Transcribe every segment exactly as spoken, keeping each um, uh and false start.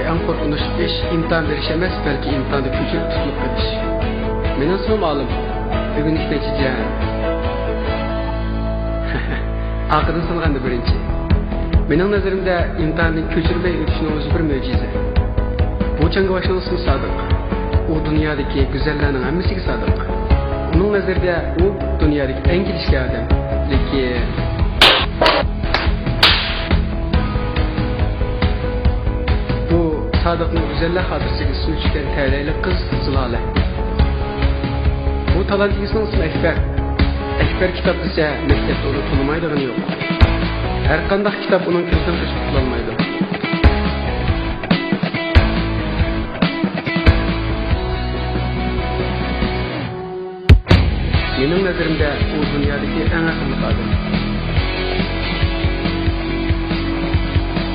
ئەڭ قورقۇنچلۇق ئىش ئىمتىھان بېرىش ئەمەس، بەلكى ئىمتىھاندا كۆچۈرۈپ تۇتۇلۇپ قېلىش. مېنىڭ سىڭلىم ئالىم، بۈگۈنكى نەتىجە. ئارقىدىن سالغاندا بىرىنچى. مېنىڭ نەزىرىمدە ئىمتىھاندىن كۆچۈرمەي ئۆتۈشنىڭ ئۆزى بىر مۆجىزە. بۇ چاڭگىۋاشنىڭ ئىسمى سادىق. ئۇ دۇنيادىكى گۈزەللەرنىڭ ھەممىسىگە سادىق. ئۇنىڭ نەزىرىدە ئۇ دۇنيادىكى ئەڭ كېلىشكەن ئادەم. لېكىن بۇ سادىقنىڭ گۈزەللەر خاتىرىسىگە ئىسمى چۈشكەن تەلەيلىك قىز زۇلالە. بۇ تالانت ئىگىسىنىڭ ئىسمى ئەكبەر. ئەكبەر كىتاب دېسە، مەكتەپتە ئۇنى تونۇمايدىغىنى يوق. ھەرقانداق كىتاب ئۇنىڭ كۆزىدىن قېچىپ قۇتۇلالمايدۇ. مېنىڭ نەزىرىمدە ئۇ دۇنيادىكى ئەڭ ئەقىللىق ئادەم.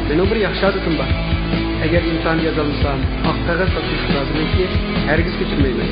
مېنىڭ بىر ياخشى ئادىتىم بار. ئەگەر ئىمتىھان يازالمىسام، ئاق قەغەز تاپشۇرۇش لازىمكى، ھەرگىز كۆچۈرمەيمەن.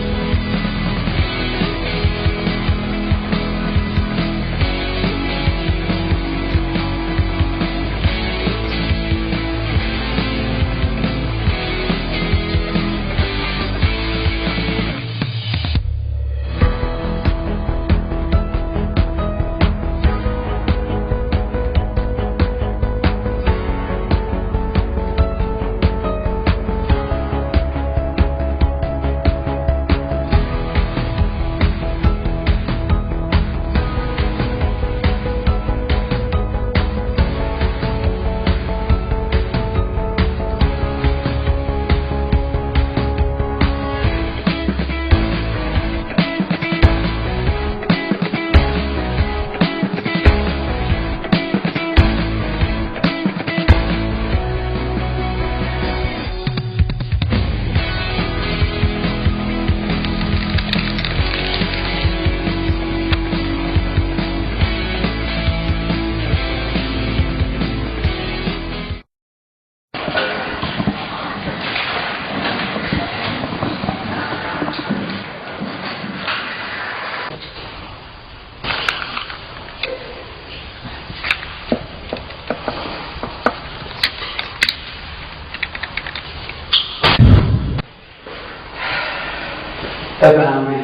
ئەبەمى،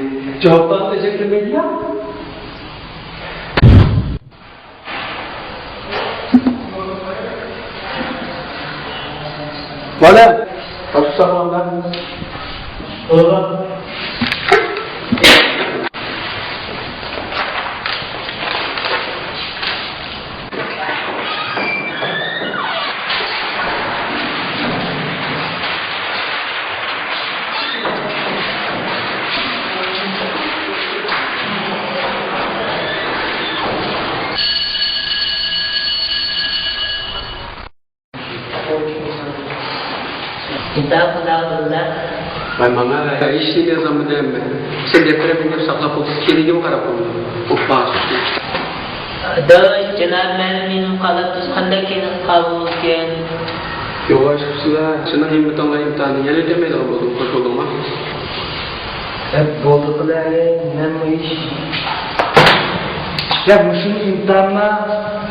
جاۋابلارنى ئۆزۈم بىلمەيدىغان. بالام، تاپشۇرساڭلار. ئىمتىھان قانداق بولدى؟ ۋاي ماڭا، ھېچ نېمە يازالمىدىم. سەن دەپتەرنى مېڭىپ ساقلاپ ئولتۇرسا، كېيىنىگىمۇ قاراپ قويدۇم. ئوپپا. ئاداش، جاناب مەلۇم مېنىڭ قالاپتۇ، قانداق كېيىن قالغۇڭىز ئىكەن؟ يوغان چىقىپسىلە، شۇنىڭ ھىممىتىڭلار ئىمتىھاننى يەنە ئۆتەلمەيدىغان بولدۇم، خوش بولدۇڭما؟ ئەپ بولدى قىلە، نېمە ئىش؟ يا، مۇشۇنى ئىمتىھانما؟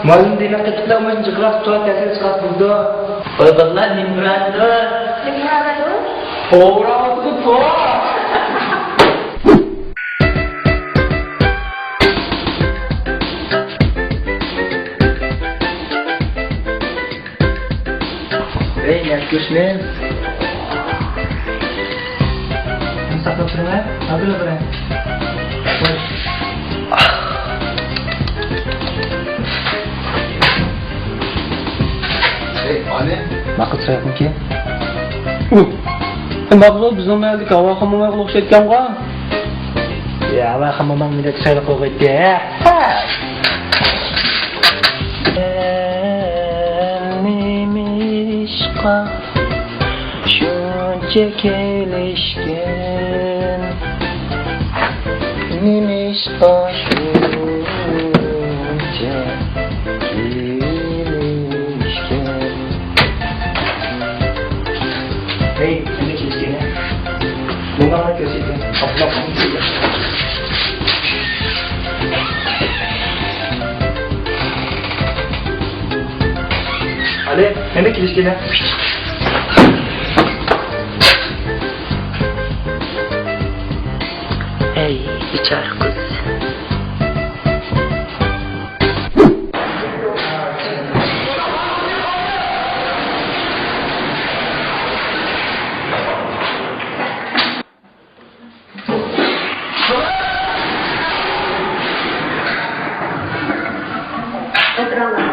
مۇئەللىم دېمەك قېتىپلا مۇشۇ جىقراق تۇر، تەسىر چىقارتىدۇ. ۋاي بالىلار، نېمە ئۇراتتۇ؟ نېمە ئۇراتتۇ؟ توۋا ئۇراتتۇ، توۋا! ھەي، نەچچە كۈننى ساقلاپ تۇرۇڭ، ھە؟ ھازىرلا بېرەي. قوي. ھەي، ئانى. ماقۇل چىرايلىقمىكىن؟ ئۇ. ماقۇل، بىزنىڭ مەھەللىدىكى ھاۋاخان مومايغا ئوخشايدىكەنغۇ. يا، ھاۋاخان موماڭ مېنى چىرايلىق قىلغۇيتتى، ھە؟ نېمىشقا شۇنچە كېلىشكەن؟ نېمىشقا شۇنچە كېلىشكەن؟ ھەي، نېمە كېلىشكەن؟ موماڭنى كۆرسىتىڭ. ئالى، نېمە كېلىشكىنى؟ بىچارە قىز. ئولتۇرۇڭلار.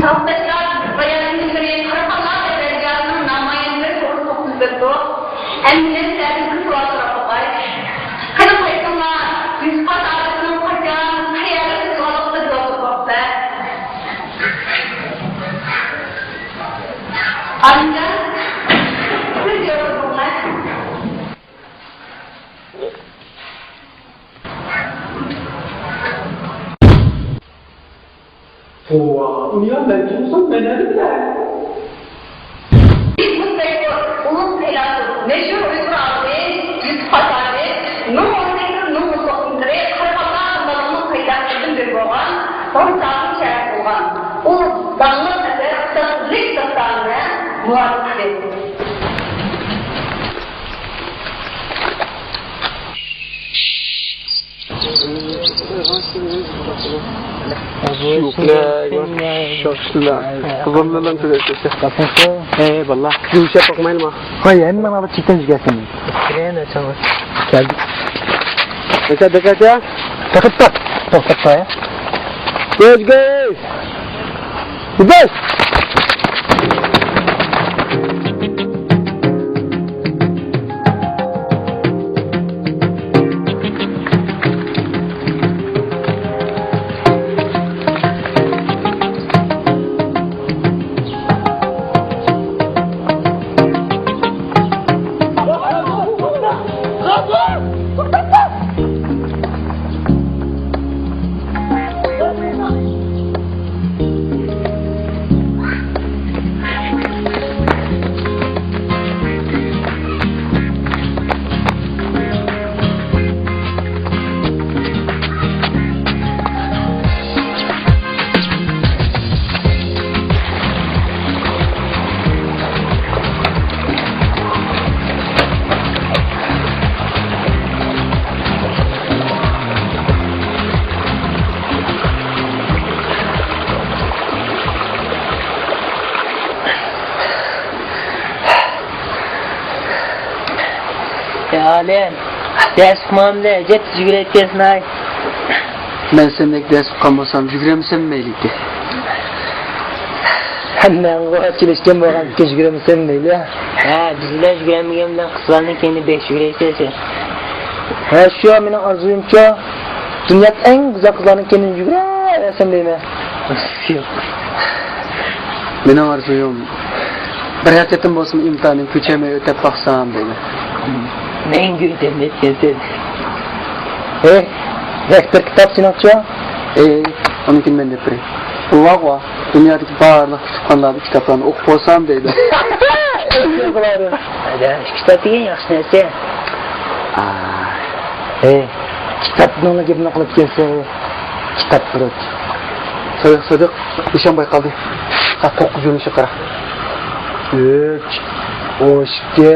ساۋاقداشلار، بايان كۈنلىرى قاراخانلار ئەدەبىياتىنىڭ نامايەندىلىرى توغرىسىدا سۆزلەپ بېرىدۇ. ئەمدى مەن سىلەردىن بىر سوئال سوراپ باقاي. قېنى قايسىڭلار يۈسۈپ خان ئابىسىنىڭ قاچان، قەيەردە تۇغۇلغانلىقىغا جاۋاب تاپىسىلەر؟ ئالىمجان، سىز جاۋاب بېرىڭلار. توۋا، دۇنيا، مەن تۇغسام مەن نەدە بىلەي؟ بىز مۇشتەك ئۇلۇغ پەيلاسوپ، مەشھۇر ئۇيغۇر ئالىمى يۈسۈپ خان ئابىنىڭ ئون سەككىز مىڭ مۇسلۇقلىرى قاراخانلار ئاتىلىرىنىڭ پەيلاسوپلىرىدىن بىرى بولغان، بولغان. ئۇ داڭلىق ئەسەر تەسۋىرلىك داستانىنى مۇئەللىپ قىلدى. يوقلا، شاخسىلا. قىزىمنىڭ تۈگەتكەن. ئەي باللا، يۇمشاپ باقمايلىما؟ قوي، ھەممىڭ ئالا چېتەن جۈگەسىنى. كەلدى. دىققەت، دىققەت يا. توختاپ، توختاپ قوي. كۆزگە. يا ئالىم، دەرس ئۇقمامدۇ؟ ئەجەب تېز يۈگۈرەتتىڭ ھاي. مەن سەندەك دەرس ئۇققان بولسام يۈگۈرەلمىسەم مەيلى ئىدى. ھەممەڭغۇ ئاچىلىشكەن بولغان ئىكەن، يۈگۈرەلمىسەم مەيلى. ھە، بىز بىلەن يۈگۈرەلمىگەن بىلەن قىزلارنىڭ كەينىدە بەك يۈگۈرەتتىڭ سەن. ھە، شۇ مېنىڭ ئارزۇيۇمچۇ. دۇنيادىكى ئەڭ گۈزەل قىزلارنىڭ كەينىدىن يۈگۈرەلسەم دەيمەن. مېنىڭ ئارزۇيۇم، بىرەر قېتىم بولسىمۇ ئىمتىھاننى كۆچەلمەي ئۆتەپ باقسام دەيمەن. مەڭگۈ ئۆتەلمەيدىكەنسەن. ھەي، ۋەكتىر كىتاب سېنىڭچۇ؟ ئەي، ئۇنىڭكىنى مەن دەپ بېرەي. بۇ بارغۇ، دۇنيادىكى بارلىق كۇتۇپخانىلاردا كىتابلارنى ئوقۇپ بولسام دەيدۇ. ئەدە، كىتاب دېگەن ياخشى نەرسە. ئاھ. ھەي، كىتابنىڭلا گېپىنى قىلىپ كەلسە، كىتاب بۇرۇت. سادىق، سادىق، نىشان بايقالدى. ھە، توققۇز يۆنىلىشكە قارا. ئۈچ، ئون ئىككى.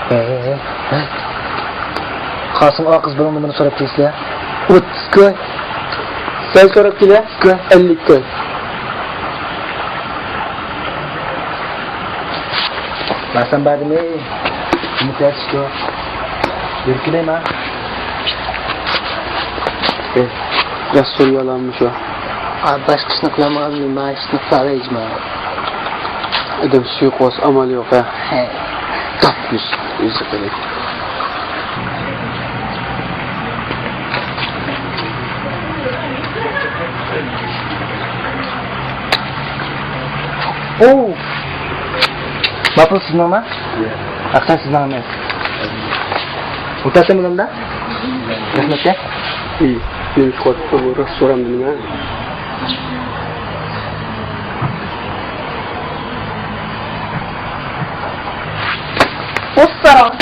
ھە، ھە، ھە. قاسىم ئاقىز بىرىڭ نومۇرنى سوراپ كېلىسىلە. ئوتتۇز كوي. سەن سوراپ كېلە. كوي. ئەللىك كوي. بارسام باردىمى؟ نېمە تەرتىشكە؟ يۈرۈپ كېلەيما؟ ئە، راست سورىيالاممۇ شۇ؟ ئا، باشقا ئىشنى قىلالمىغان، مانا ئىشنى قىلالايجىما. ئادەم سۈيى قۇۋاتسا ئامال يوق ھە. ھە. تاپ يۈز، يۈزى قېلىپ. ئوو! ماپۇ سىزنىڭما؟ ئاقسان سىزنىڭ ئەمەس. ئۇتاسەن بۇلامدا؟ رەھمەت دە. ئى، نېمە ئىش قىلىۋاتىسىز بۇ راست سورامدىمۇ؟ ئۇسساراڭ.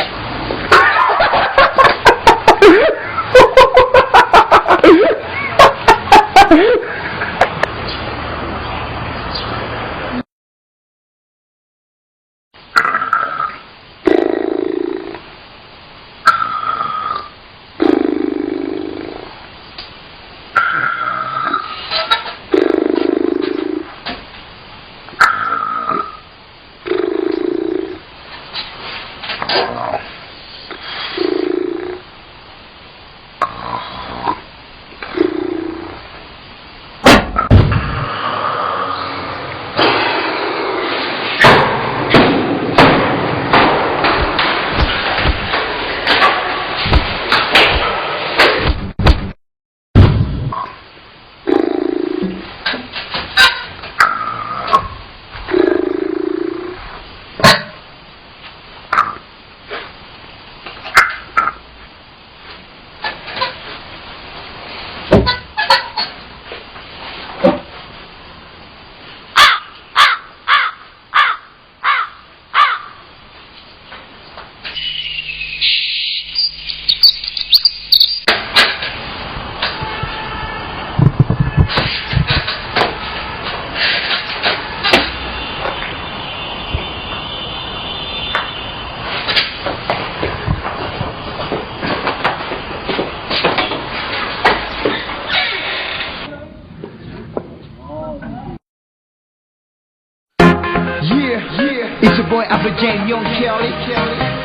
Abdul Jane, Young Kelly,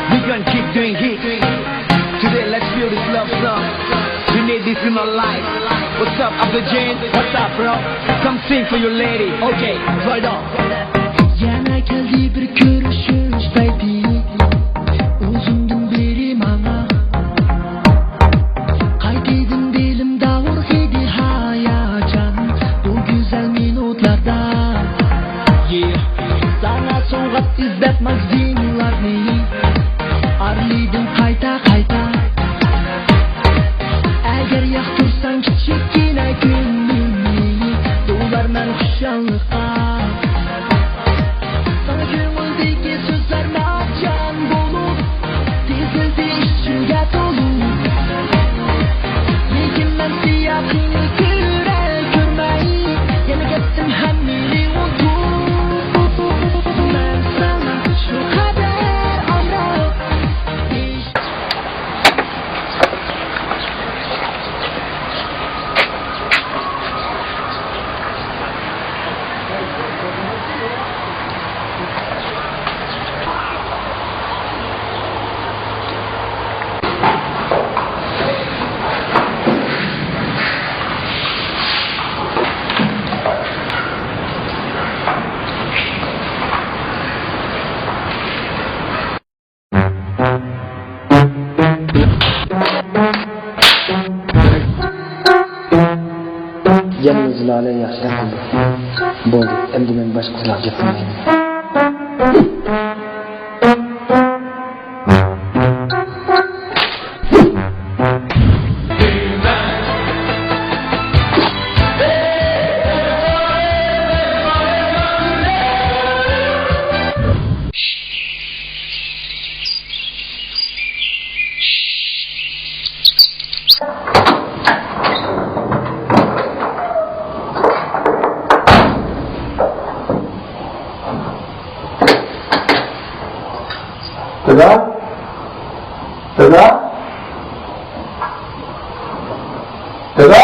we gonna keep doing hits. Today, let's feel this love song. We need this in our life. What's up, Abdul Jane? What's up, bro? Come sing for your lady. Okay, right on. يەنە كەلدى بىر كۆرۈشۈش، بەيبى. ئۇزۇندىن بېرى ماڭا قايتىدىن بىلىم داۋۇر ئىدى ھاياجان، بۇ گۈزەل مىنۇتلاردا. ساڭا سوۋغات ئىزدەپ ماگىزىنلارنى ئارىلىدىم قايتا-قايتا. ئەگەر ياقتۇرساڭ كىچىككىنە كۆڭلۈمنى، تولارمەن خۇشاللىققا. ساڭا كۆڭۈلدىكى سۆزلەر مارجان بولۇپ تىزىلدى ئىچىمگە تولۇپ. لېكىن مەن سىياقىڭنى كۆرە كۆرمەي، يەنە كەتتىم ھەممىنى ئۇنتۇپ. مەن ساڭا شۇ قەدەر ئامراق. يەنە زىلالە ياخشىراق قىلدى. بولدى، ئەمدى مەن باشقا قىزلارغا گەپ قىلمايمەن. دادا؟ دادا؟ دادا؟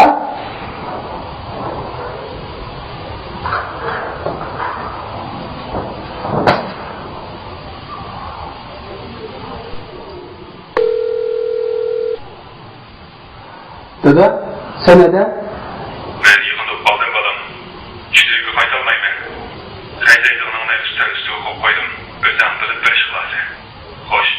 دادا، سەن نەدە؟ مەن يىغىنىپ قالدىم، بالام. ئىشتىنىگە قايتالمايمەن. خەجلەيدىغىنىڭنى ئۈستەل ئۈستىگە قويۇپ قويدۇم. ئۆزەڭ بىلىپ بېرىش خالاسەن. خوش.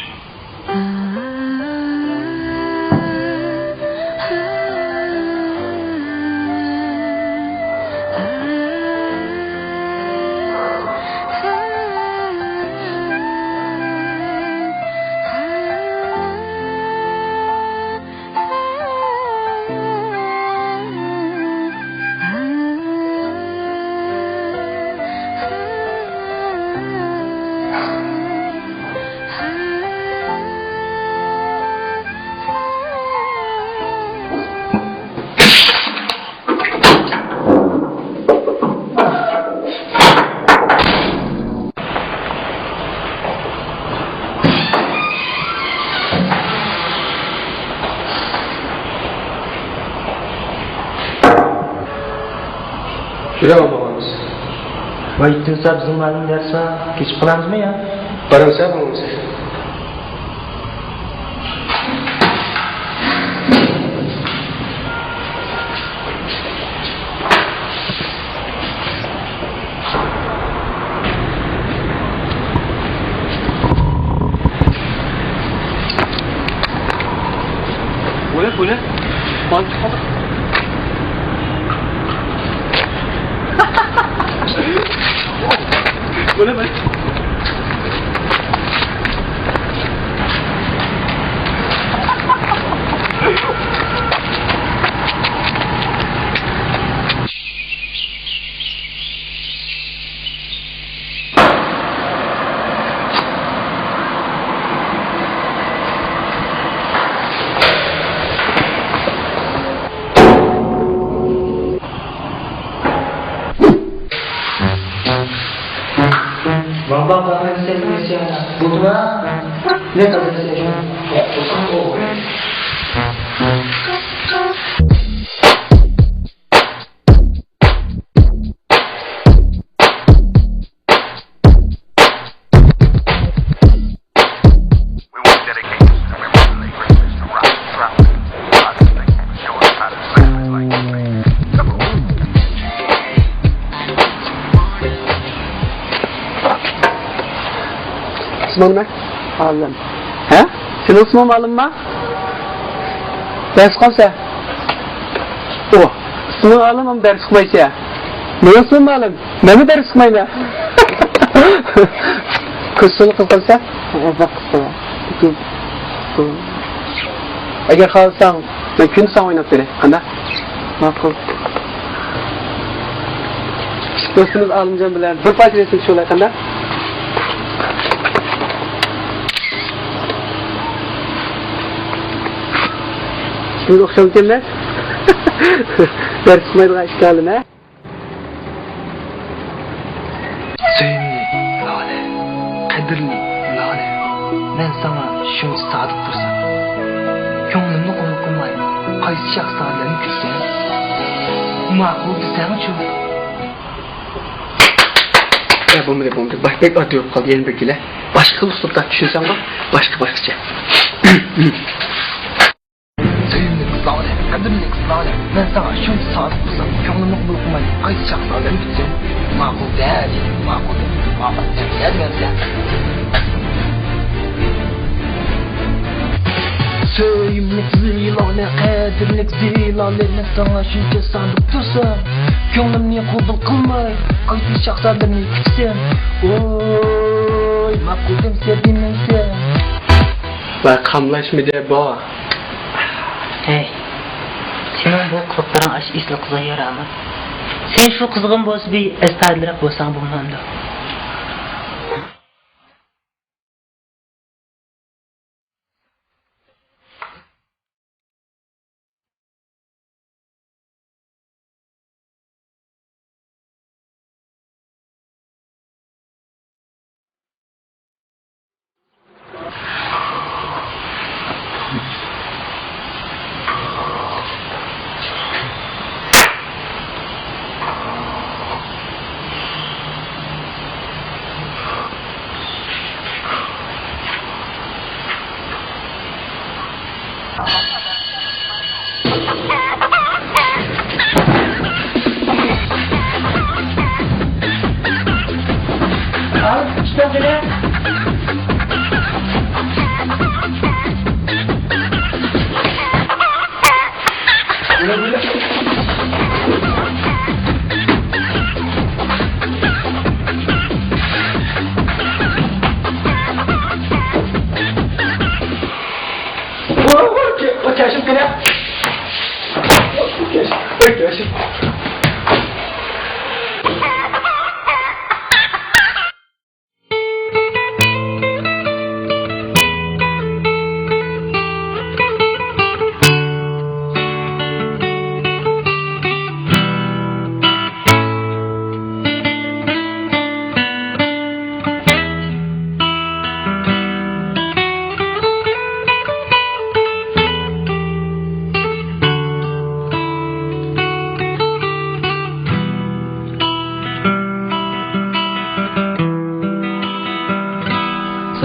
كېلىڭ، ئالمىغانمىز. ۋاي، ئېيتىۋاتسا بىزنىڭ مۇئەللىم دەرس بار، كېچىكىپ قالامىزمۇ يا؟ بارىمىز ھە، بولمىسا. بولە، بولە. بالىنى تۇتۇپ قالدۇق. بولە، بولە. ئالىم. ھە؟ سېنىڭ ئىسمىڭ ئالىمما؟ دەرس قالسا. ئو، ئىسمىڭ ئالىم، ئەمما دەرس ئۇقمايسەن. مېنىڭ ئىسمىم مالىم. مەنمۇ دەرس ئۇقمايمەن. كوچىسىنى قىزىقارسەن؟ ئەلۋەتتە قىزىقىمەن. ئەگەر خالىساڭ، مەن كۈندە ساڭا ئويناپ بېرەي. قانداق؟ ماقۇل. دوستىمىز ئالىمجان بىلەن بىر پارچە رەسىم چۈشۈرەي، قانداق؟ سىز ئوخشامكەنمىز؟ دەرس ئۇقمايدىغان ئىككى ئالىم، ھە؟ سۆيۈملۈك لالە، قەدىرلىك لالە، مەن ساڭا شۇنچە سادىق تۇرسام، كۆڭلۈمنى قوبۇل قىلماي، قايسى شاھزادىلەرنى كۈتسەم؟ ماقۇل دېسەڭچۇ؟ يا، بولمىدى، بولمىدى. باش بەك ئاددىي بولۇپ قالدى، يەنە بىر كېلە. باشقا خىل ئۇسلۇبتا چۈشۈنسەڭغۇ، باشقا، باشقىچە. سۆيۈملۈك لالە، قەدىرلىك لالە، مەن ساڭا شۇنچە سادىق تۇرسام، كۆڭلۈمنى قوبۇل قىلماي، قايسى شاھزادىلەرنى كۈتسەم؟ ماقۇل دە، دېدىم، ماقۇل دە، ماقۇل دە، دېمەمسەن. سۆيۈملۈك زىلالە، قەدىرلىك زىلالە، مەن ساڭا شۇنچە سادىق تۇرسام، كۆڭلۈمنى قوبۇل قىلماي، قايسى شاھزادىلەرنى كۈتسەم؟ ئوي، ماقۇل دېمىسە دېمەمسەن. ۋاي، قاملاشمىدى بۇ. ھەي، سېنىڭ بۇ قىلىقلىرىڭ ئاشۇ ئېسىل قىزغا يارامايدۇ. سەن شۇ قىزغىمۇ بولسا بىر ئەستايىدىلراق بولساڭ بولمامدۇ؟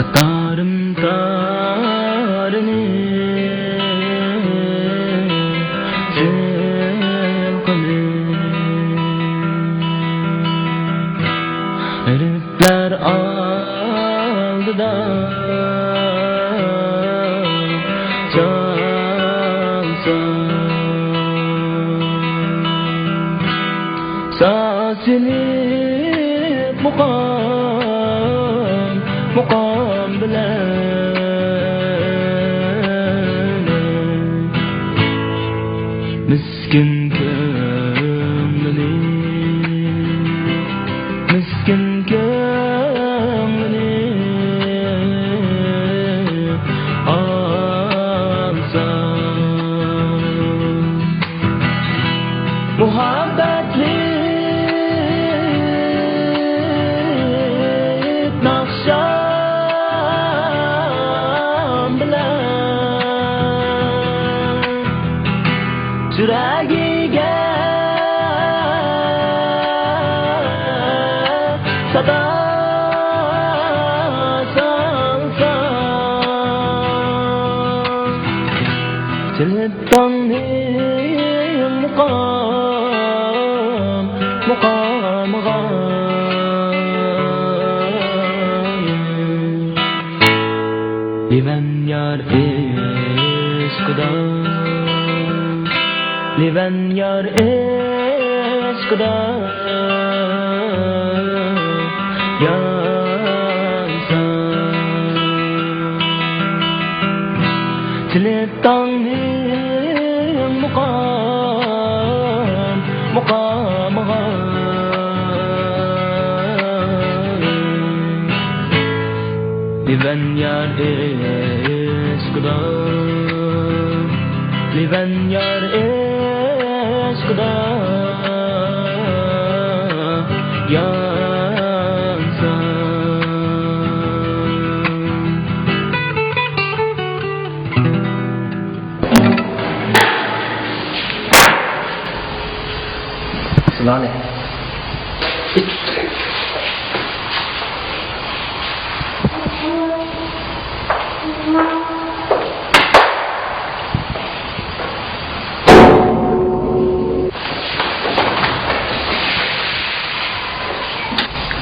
ستارىم تارىنى سىلقىدى. غېرىبلار ئالدىدا چالسا، ساسىنىپ مۇقام، مۇقام بىلەن. مىسكىن كۆڭلىنى، مىسكىن كۆڭلىنى ئالسا، مۇھەببەتلىك ناخشا بىلەن يۈرەككە سادا سالسا، سىلتاڭنى مۇقام، مۇقامىغا. لېۋەن يار ئىشقىدا يانسام، تىلى تاڭنىڭ مۇقام، مۇقامىغا. لېۋەن يار ئىشقىدا، لېۋەن يار ئىشقىدا يانسام. سىلانى.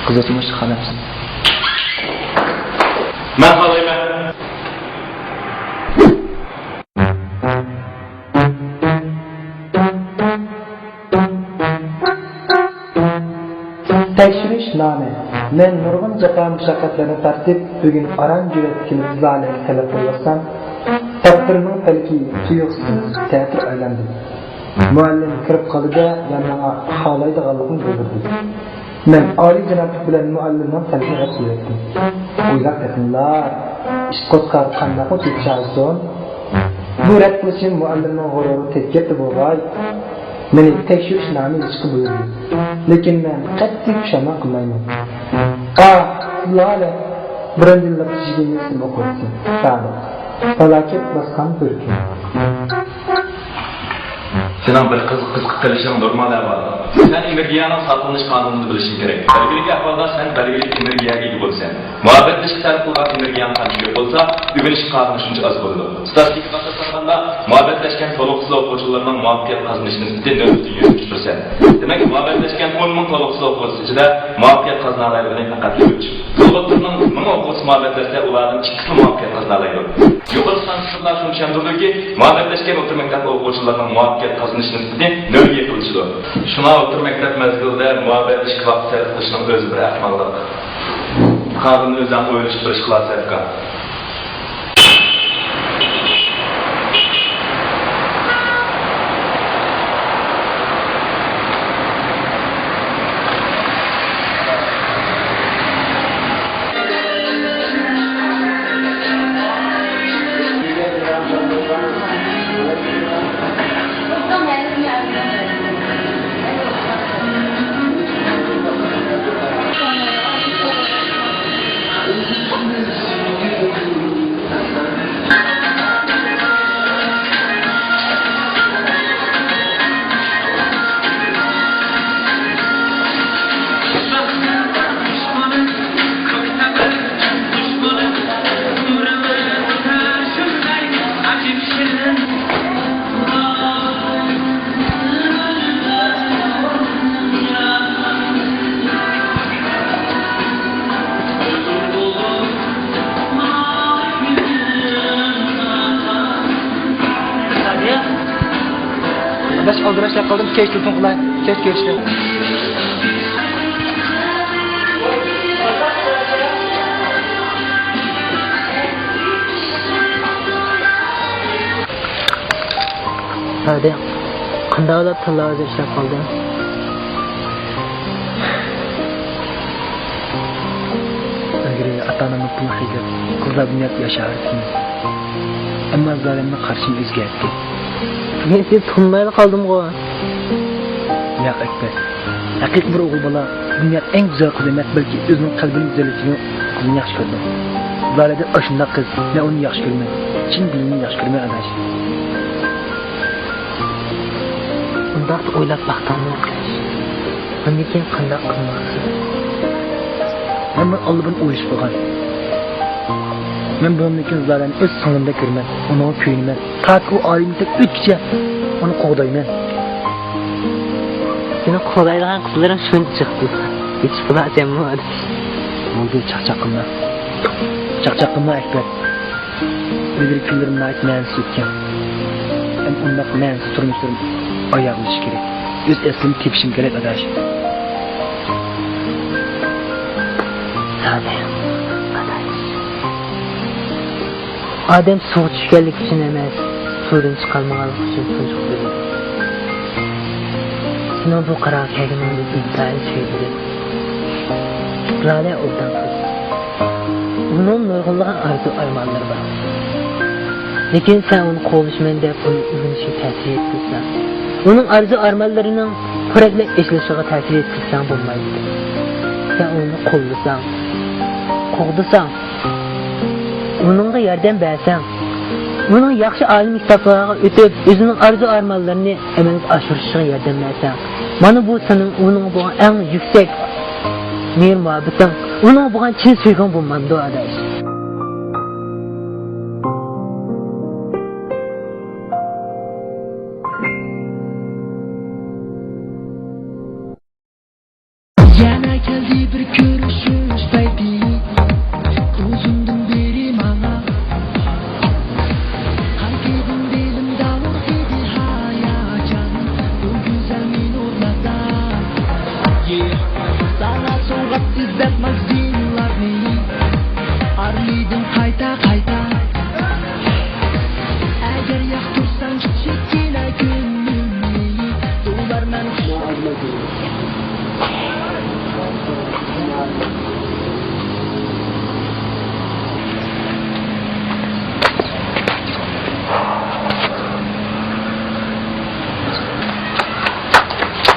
قىزىتمىش خانىم. مەن خالايمەن. تەكشۈرۈش نامە. مەن نۇرغۇن جاپا مۇشەققەتلەرنى تارتىپ، بۈگۈن ئاران جۈرئەتكە كېلىپ زالەگە تەلەپ قىلىۋاتسام، تەقدىرنىڭ پەلىكى تۇيۇقسىز تەتۈر ئايلاندى. مۇئەللىم كىرىپ قالدى-دە ۋە ماڭا خالايدىغانلىقىنى بىلدۈردى. مەن ئالىي جانابلىق بىلەن مۇئەللىمنىڭ تەلىپىنى رەت قىلىۋەتتىم. ئويلاپ بېقىڭلار، ئىت قوچقار قانداقمۇ تېپىشالىسۇن؟ بۇ رەت قىلىشىم مۇئەللىمنىڭ غۇرۇرىغا تېگىپ كەتتى بوۋاي. مېنى تەكشۈرۈش نامى يېزىشقا بۇيرۇدى. لېكىن مەن قەتئىي پۇشايمان قىلمايمەن. ئاھ، ئىلاھىم، بىرىنچى يىللىق يىگىرمە يىل ئوقۇغۇچىسى سادىق. پالاكەت باسقان بىر كۈن. سېنىڭ بىر قىزغا قىزىقىپ قېلىشىڭ نورمال ئەھۋال. سەن ئېنېرگىيەنىڭ ساقلىنىش قانۇنىنى بىلىشىڭ كېرەك. بەلگىلىك ئەھۋالدا سەن بەلگىلىك ئېنېرگىيەگە ئىگە بولىسەن. مۇھەببەتلىشىشكە سەرپ قىلغان ئېنېرگىيەڭ قانچە كۆپ بولسا، ئۆگىنىش قارىمۇ شۇنچە ئاز بولىدۇ. ستاتىستىكىغا ئاساسلانغاندا، مۇھەببەتلەشكەن تولۇقسىز ئوقۇغۇچىلارنىڭ مۇۋەپپەقىيەت قازىنىش نىسبىتى نۆل پۈتۈن يۈزدىن ئۈچ پىرسەنت. دېمەك، مۇھەببەتلەشكەن ئون مىڭ تولۇقسىز ئوقۇغۇچى ئىچىدە مۇۋەپپەقىيەت قازىنالايدىغىنى پەقەت ئۈچ. تولۇقسىزنىڭ مىڭ ئوقۇغۇچىسى مۇھەببەتلەشسە، ئۇلاردىن ئىككىسىلا مۇۋەپپەقىيەت قازىنالايدۇ. يۇقىرىقى سانلار شۇنى چۈشەندۈرىدۇكى، مۇھەببەتلەشكەن ئوتتۇرا مەكتەپ ئوقۇغۇچىلىرىنىڭ مۇۋەپپەقىيەت قازىنىش نىسبىتى نۆلگە يېقىنلىشىدۇ. شۇڭا ئوتتۇرا مەكتەپ مەزگىلىدە مۇھەببەتلىشىشكە ۋاقىت سەرپ قىلىشنىڭ ئۆزى بىر ئەخمەقلىق. قالغىنىنى ئۆزۈڭ ئويلىشىپ بېرىشقا سەۋەبكار. بەس، ئالدىراشلاپ قالدىم. كەچ تېلېفون قىلاي. كەچ كۆرۈشەي. ھەدە، قانداق ئەۋلاد تاللاۋاتىدۇ، ئىشلەپ قالدى. ئىلگىرى ئاتا-ئانامنىڭ پۇلىنى خەجلەپ، قىزلار بىلەن ياشاۋاتىمەن. ئەمما زالىمنىڭ قارىشىم ئۆزگەردى. مەن سېنى تونۇمايلا قالدىمغۇ. ياق، ئەكبەر. ھەقىقىي بىر ئوغۇل بالا دۇنيادا ئەڭ گۈزەل قىز ئەمەس، بەلكى ئۆزىنىڭ قەلبىنىڭ گۈزەللىكىنى، قىزىنى ياخشى كۆرىدۇ. زالىدە ئاشۇنداق قىز، مەن ئۇنى ياخشى كۆرىمەن. چىن دىلىمدىن ياخشى كۆرىمەن، ئاداش. ئۇنداقتا ئويلاپ باقتىڭمۇ، ئاداش؟ ئۇندىن كېيىن قانداق قىلماقچى؟ مەن بۇنى ئاللىبۇرۇن ئويلىشىپ قويغان. مەن بۇنىڭدىن كېيىن زالەنى ئۆز سىڭلىمدەك كۆرىمەن، ئۇنىڭغا كۆيۈنىمەن. تاكى ئۇ ئالىمىتەك ئۆتكۈچە ئۇنى قوغدايمەن. سېنىڭ قوغدايدىغان قىزلىرىڭ شۇنچە جىقتۇ. ھېچ بولمىسا سەنمۇ ئاداش. بولدى، چاقچاق قىلما. چاقچاق قىلما، ئەكبەر. ئىلگىرىكى كۈنلىرىم ناھايىتى مەنىسىز ئۆتكەن. ھەم ئۇنداق مەنىسىز تۇرمۇشلىرىم ئاياغلىشى كېرەك. ئۆز ئەسلىمنى تېپىشىم كېرەك، ئاداش. سانى، ئاداش. ئادەم سۇغا چۈشكەنلىكى ئۈچۈن ئەمەس، سۇدىن چىقالمىغانلىقى ئۈچۈن تۇنجۇقۇپ ئۆلىدۇ. سېنىڭ بۇ قارارغا كەلگىنىڭدىن ئىنتايىن سۆيۈندۈم. لالە ئوبدان قىز. ئۇنىڭ نۇرغۇنلىغان ئارزۇ-ئارمانلىرى بار. لېكىن سەن ئۇنى قوغلىشىمەن دەپ ئۇنى ئۆگىنىشىگە تەسىر يەتكۈزسەڭ، ئۇنىڭ ئارزۇ-ئارمانلىرىنىڭ پورەكلەپ ئېچىلىشىغا تەسىر يەتكۈزسەڭ بولمايدۇ. سەن ئۇنى قوللىساڭ، قوغدىساڭ، ئۇنىڭغا ياردەم بەرسەڭ، ئۇنىڭ ياخشى ئالىي مەكتەپلەرگە ئۆتۈپ، ئۆزىنىڭ ئارزۇ-ئارمانلىرىنى ئەمەلگە ئاشۇرۇشىغا ياردەم بەرسەڭ، مانا بۇ سېنىڭ ئۇنىڭغا بولغان ئەڭ يۈكسەك مېھىر-مۇھەببىتىڭ، ئۇنىڭغا بولغان چىن سۆيگۈڭ بولمامدۇ، ئاداش؟ يەنە كەلدى بىر كۆرۈشۈش پەيتى، ئۇزۇندىن بېرى ماڭا. قايتىدىن دىلىمدا ئۇر ئىدى ھاياجان، بۇ گۈزەل مىنۇتلاردا. ساڭا سوۋغات ئىزدەپ ماگىزىنلارنى ئارىلىدىم قايتا-قايتا. ئەگەر ياقتۇرساڭ كىچىككىنە كۆڭلۈمنى، تولارمەن.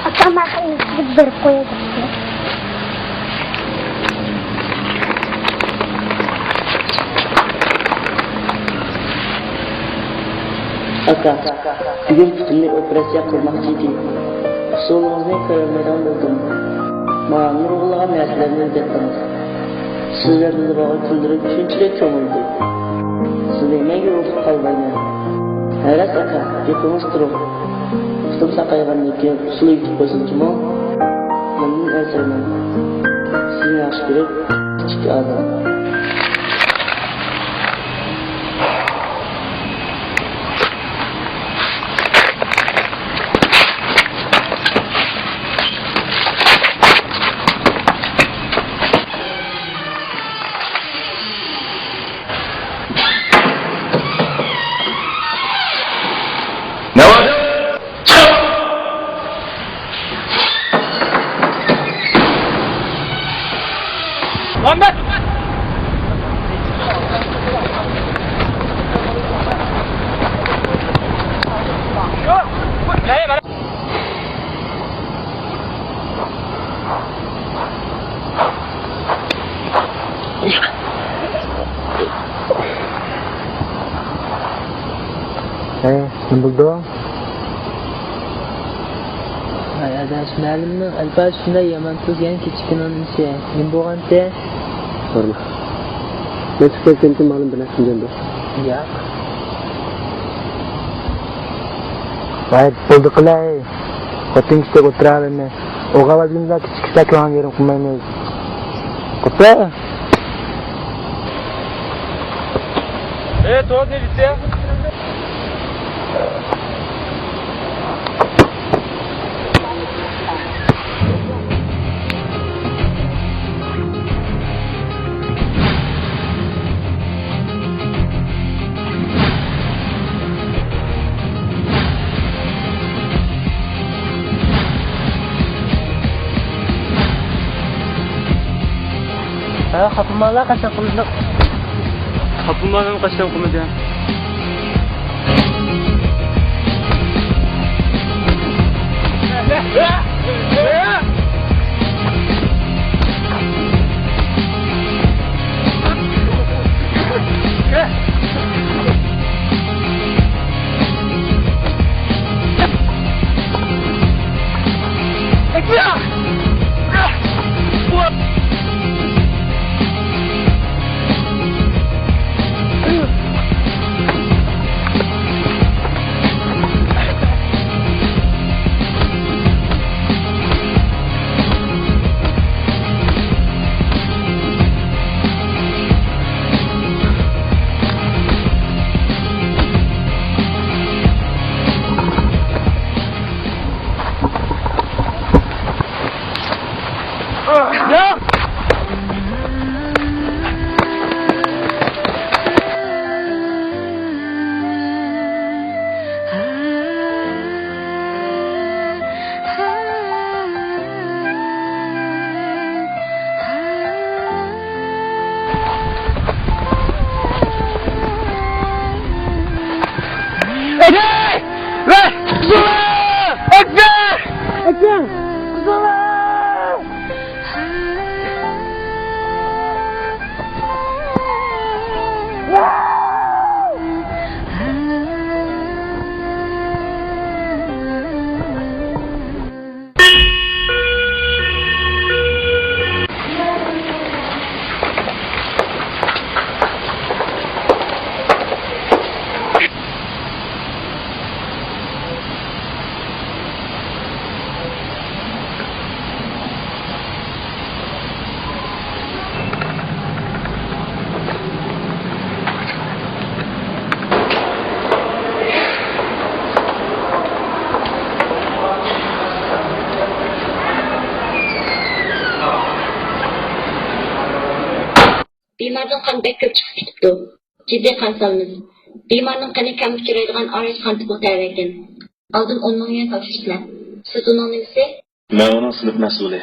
ئاكام ئاخىرىنى بېرىپ قوياي دەپتۇ. ئاكا، بۈگۈن پۇتۇمنى ئوپېراتسىيە قىلماقچى ئىدىم. ئۇسۇلىڭىزنى كۆرەلمەيدىغان بولدۇم. ماڭا نۇرغۇنلىغان نەرسىلەرنى ئۆگەتتىڭىز. سىز بىلەن بىللە بولغان كۈنلىرىم شۇنچىلىك كۆڭۈللۈك. سىزنى مەڭگۈ ئۇنتۇپ قالمايمەن. ھەۋەس ئاكا، يېقىڭىز تۇرۇڭ. پۇتۇم ساقايغاندىن كېيىن ئۇسسۇل ئۆگىتىپ قويسۇن جۇمۇ. مەندىن ئەنسىرىمەڭ. سىزنى ياخشى كۆرۈپ، كىچىك ئادەم. نەۋادا! چىق! مۇھەممەد! ھەي، نېمە بولدى؟ ۋاي ئاداش، مەلۇمنىڭ ئەلپازى شۇنداق يامان تۇز، يەنە كېچىككىنىڭ نېمىسى؟ نېمە بولغانتى؟ بارما. مەن چىقىپ كەتكەنتىم، مەلۇم بىر نەرسە دېگەندۇ؟ ياق. ۋاي، بولدى قىلاي. خوتۇن كىشىدەك ئولتۇراۋەرمە. ئوغۇل بالىلار كىچىك كىشىلەر كۆڭۈل يېرىم قىلمايمىز. قوپە. ئېي، توت نېمىسى؟ ھە، قاپلىمالار قاچان قىلدۇق؟ قاپلىمالارنى قاچان قىلدى؟ بىماردىن قان بەك كۆپ چىقىپ كېتىپتۇ. جىددىي قان سالىمىز. بىمارنىڭ قېنى كەم ئۇچرايدىغان ئارىيۇس قان تىپىغا تەۋە ئىكەن. ئالدىن ئون مىڭ يۈەن تاپشۇرىسىلەر. سىز ئۇنىڭ نېمىسى؟ مەن ئۇنىڭ سىنىپ مەسئۇلى.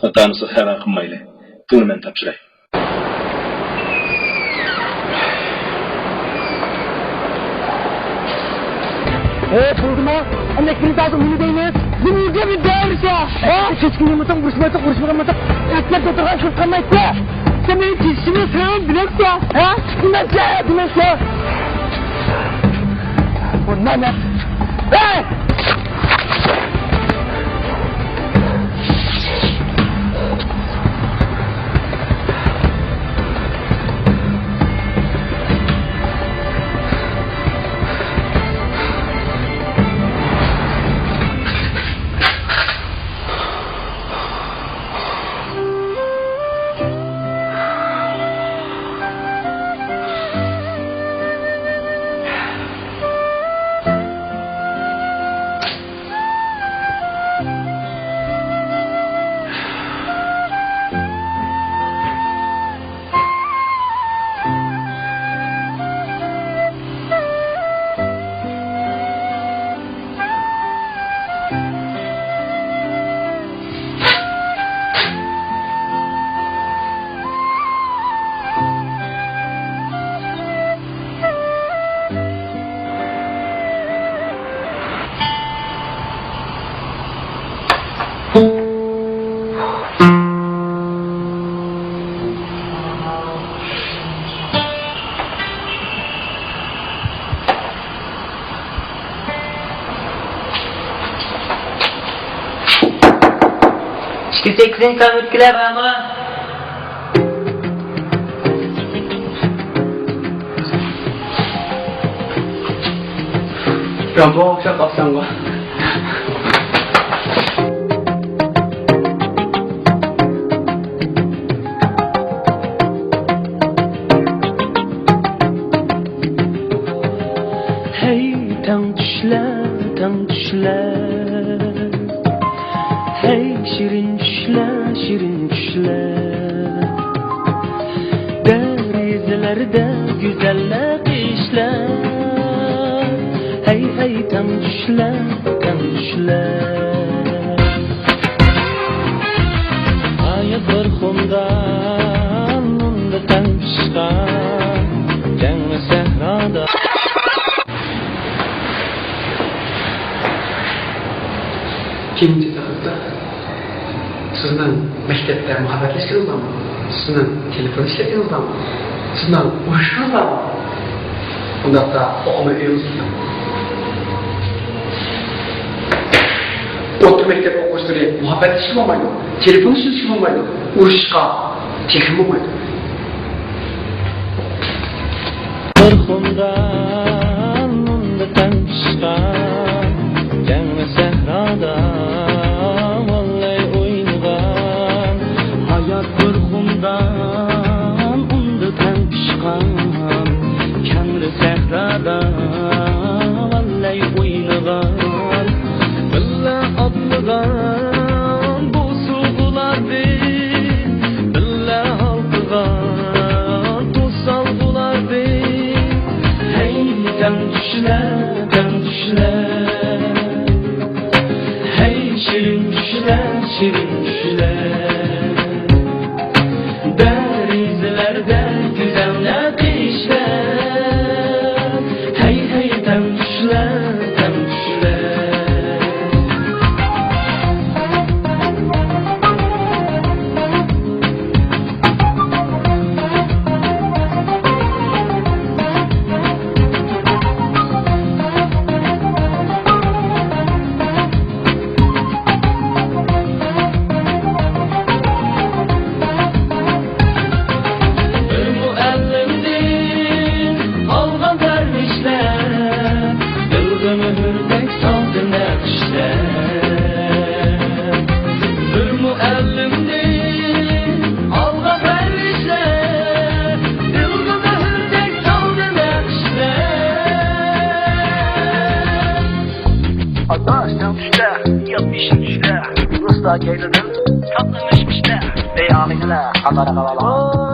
ئاتا-ئانىسىغا خەۋەر قىلمايلى. پۇلنى مەن تاپشۇراي. ھەي، بولدىما؟ ئەمدى ئىككىمىز ھازىر نېمە دەيمىز؟ نېمىگە بىر دەۋرىشە؟ ھە؟ كەچكە يېمىساڭ ئۇرۇشمايتتۇق، ئۇرۇشمىغانمىساق ئەسكەر تۇتۇرغان كۈن قالمايتتى. سەن مېنى تېشىمنى سىلەرمۇ بىلەمسە؟ ھە؟ بىلمەمسە، بىلمەمسە. بۇ نەنە؟ ھەي! ئىككى يۈز سەككىزىنچى كامېرتكىلەر بارمۇ؟ رامبوغا ئوخشاپ قاپسەنغۇ. ھەي، تەڭ چۈشلەر، تەڭ چۈشلەر. ھەي، شېرىن چۈشلەر، شېرىن چۈشلەر. دېرىزىلەردە گۈزەل نەقىشلەر. ھەي، ھەي، تەڭ چۈشلەر، تەڭ چۈشلەر. ھايات بىر خۇمدا مۇندا تەڭ پىشقان، كەڭ سەھرادا. كېيىنكى سەھىپىدە سىزنىڭ مەكتەپتە مۇھەببەتلەشكىنىڭىز بارمۇ؟ سىزنىڭ تېلېفون ئىشلەتكىنىڭىز بارمۇ؟ سىزنىڭ ئۇرۇشىڭىز بارمۇ؟ ئۇنداقتا ئوقۇماي ئۆيىڭىزگە كېتىڭ. ئوتتۇرا مەكتەپ ئوقۇغۇچىلىرى مۇھەببەتلىشىشكە بولمايدۇ، تېلېفون ئىشلىتىشكە بولمايدۇ، ئۇرۇشۇشقا تېخىمۇ بولمايدۇ. بىر خۇمدا مۇندا تەڭ پىشقان، كەڭ سەھرادا ۋاللاي ئوينىغان. ھايات بىر خۇمدا ئۇندا تەڭ پىشقان، كەڭرى سەھرادا ۋاللاي ئوينىغان. بىللە ئاتلىغان بۇ سۇغۇلاردىن، بىللە ھالقىغان توسالغۇلاردىن. ھەي، تەڭ چۈشلەر، تەڭ چۈشلەر. ھەي، شېرىن چۈشلەر، شېرىن چۈشلەر. دېرىزىلەردە گۈزەل نەقىشلەر. ھەي، ھەي، تەڭ چۈشلەر، تەڭ چۈشلەر. بىر مۇئەللىمدىن ئالغان پەرۋىشلەر، دىلغا مۆھۈردەك سالدى نەقىشلەر. بىر مۇئەللىمدىن ئالغان پەرۋىشلەر، دىلغا مۆھۈردەك سالدى نەقىشلەر. ئاداش، تەڭ چۈشلەر، ياپيېشىل چۈشلەر، رۇستا كەينىدىن تاتلىمىش پىشلەر. ئەي ئاغىنىلەر، قاتارغا ئالاڭ.